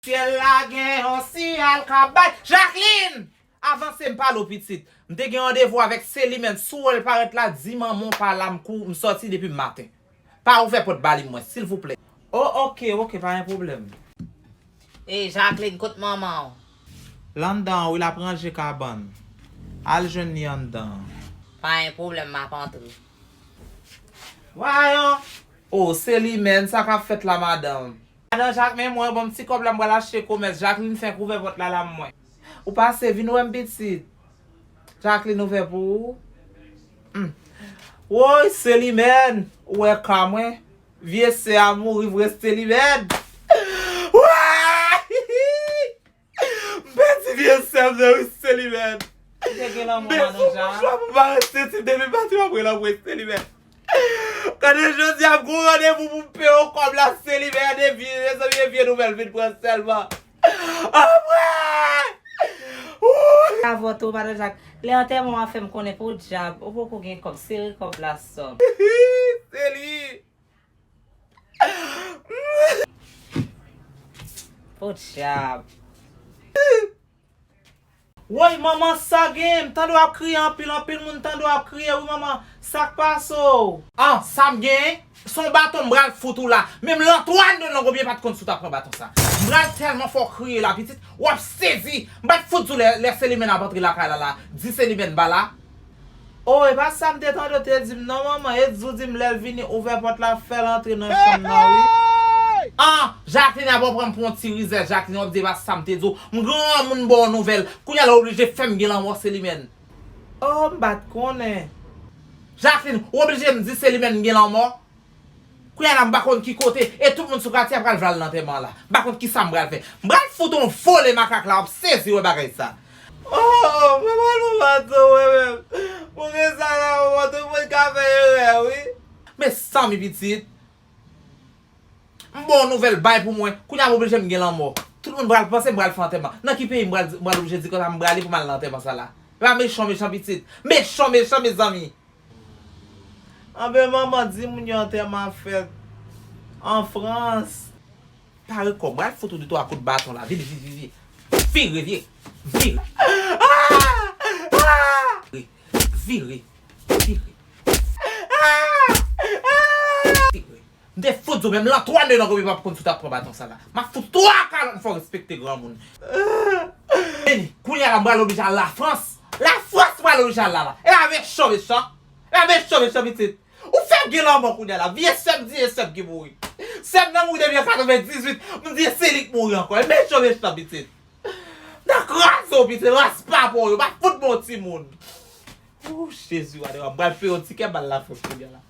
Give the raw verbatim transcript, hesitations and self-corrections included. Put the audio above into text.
Syèl la gen yon siyal k ap bay. Jacqueline! Avanse, m pale w pitit. M te gen randevou avèk Selimèn. Si w wè l parèt la, di manman w pa la, m kou, m sòti depi maten. Pa ouvè pòt ba li mwen, silvouplè. O, oke, oke, pa gen pwoblèm. Ey, Jacqueline, kot manman w? L anndan an wi, l ap ranje kabann. Al jwenn li anndan an. Pa gen pwoblèm, m ap antre. Vwayon! O, Selimèn, sa k ap fèt la, madanm? Madan Jak, men mwen, ban m ti kòb la, m pral achte komès. Jacqueline fenk ouvè pòt la, la mwen. Ou pase, vin wè m pitit. Jacqueline ouvè pou ou. Hmm. Woy, Selimèn, ou wè ka mwen. Vye sè a mouri vre, Selimèn. Woy! M pèdi vye sè m nan wi, Selimèn. Ou te gen lanmò, madan Jak. Mezon bouch la pou pa rete ti depi maten m ap rele anmwe Selimèn. Kote jodi a m gon randevou pou m peye w kòb la, Selimèn, e vye, mezanmi, e vye nouvèl vin pran sèlman. Anmwe! Avè w tou, madan Jak. Lè antèman w ap fè m konnen podyab, ou poko gen kòb, sere kòb la sòm. Seli! Podyab. Woy, manman, sa gen? M tande w ap kriye anpil, anpil moun tande w ap kriye wi, manman. Sa k pase w? An, sa m gen? Se yon baton m pral fout ou la. Menm Lantwàn de Longobyen pa t konn si w t ap pran baton sa. M pral tèlman fè w kriye la, pitit. W ap sezi. M pral fout ou lè, lè Selimèn ap antre lakay la la. Di Selimèn ba la. O, e pa sa m te tande w te di m non, manman. E di w di m lè l vini, ouvè pòt la, fè l antre nan chanm nan, wi. An, Jacqueline ap pran m pou yon ti rizèz, Jacqueline, w ap di e pa sa m te di w. M granmoun ba w nouvèl. Kounye a la w oblije fè m gen lanmò, Selimèn. O, m pa t konnen. Jacqueline, w oblije m di Selimèn m gen lanmò? Kounye a la m pa konn ki kote, e tout moun sou katye a pral vle al nan antèman an la. M pa konn kisa m pral fè. M pral fout on vole makak la, w ap sezi wè bagay sa. O, mwen pral pran baton mwen menm. Pou gen sa la, manman, tout moun ka fè erè, wi. Mezanmi pitit. M ba w nouvèl bay pou mwen. Kounye a m oblije m gen lanmò. Tout moun pral panse m pral fè antèman. Nan ki peyi m pral, m pral oblije di konsa m prale pou m al nan antèman sa la? E pa mechan, mechan pitit. Mechan, mechan, mezanmi. Anben, manman, di moun yo antèman ap fèt an Frans. Pare kò w, m pral fout ou de twa kout baton la. Vire, vire, vire, vire. Vire, vire, vire. Vire, vire, vire. Vire. M te fout di w, menm Lantwàn de Longobyen p ap konn si w t ap pran baton sa la. M ap fout twa kalòt fò w respekte granmoun. Vini, kounye a la m pral oblije al Lafrans. Lafrans m pral oblije al la la. E pa mechan, mechan. E pa mechan, mechan pitit. Ou fè gen lanmò kounye a la. Vye sè m di e sè m ki mouri. Sè m nan mouri depi an katrevendizuit. M di e se li k mouri ankò. E mechan, mechan pitit. Nan kraze w pitit. Ras pa pou yo. Pa fout bon timoun. Ou Jezi, wadè, m pral peye yon tikè m al Lafrans kounye a la.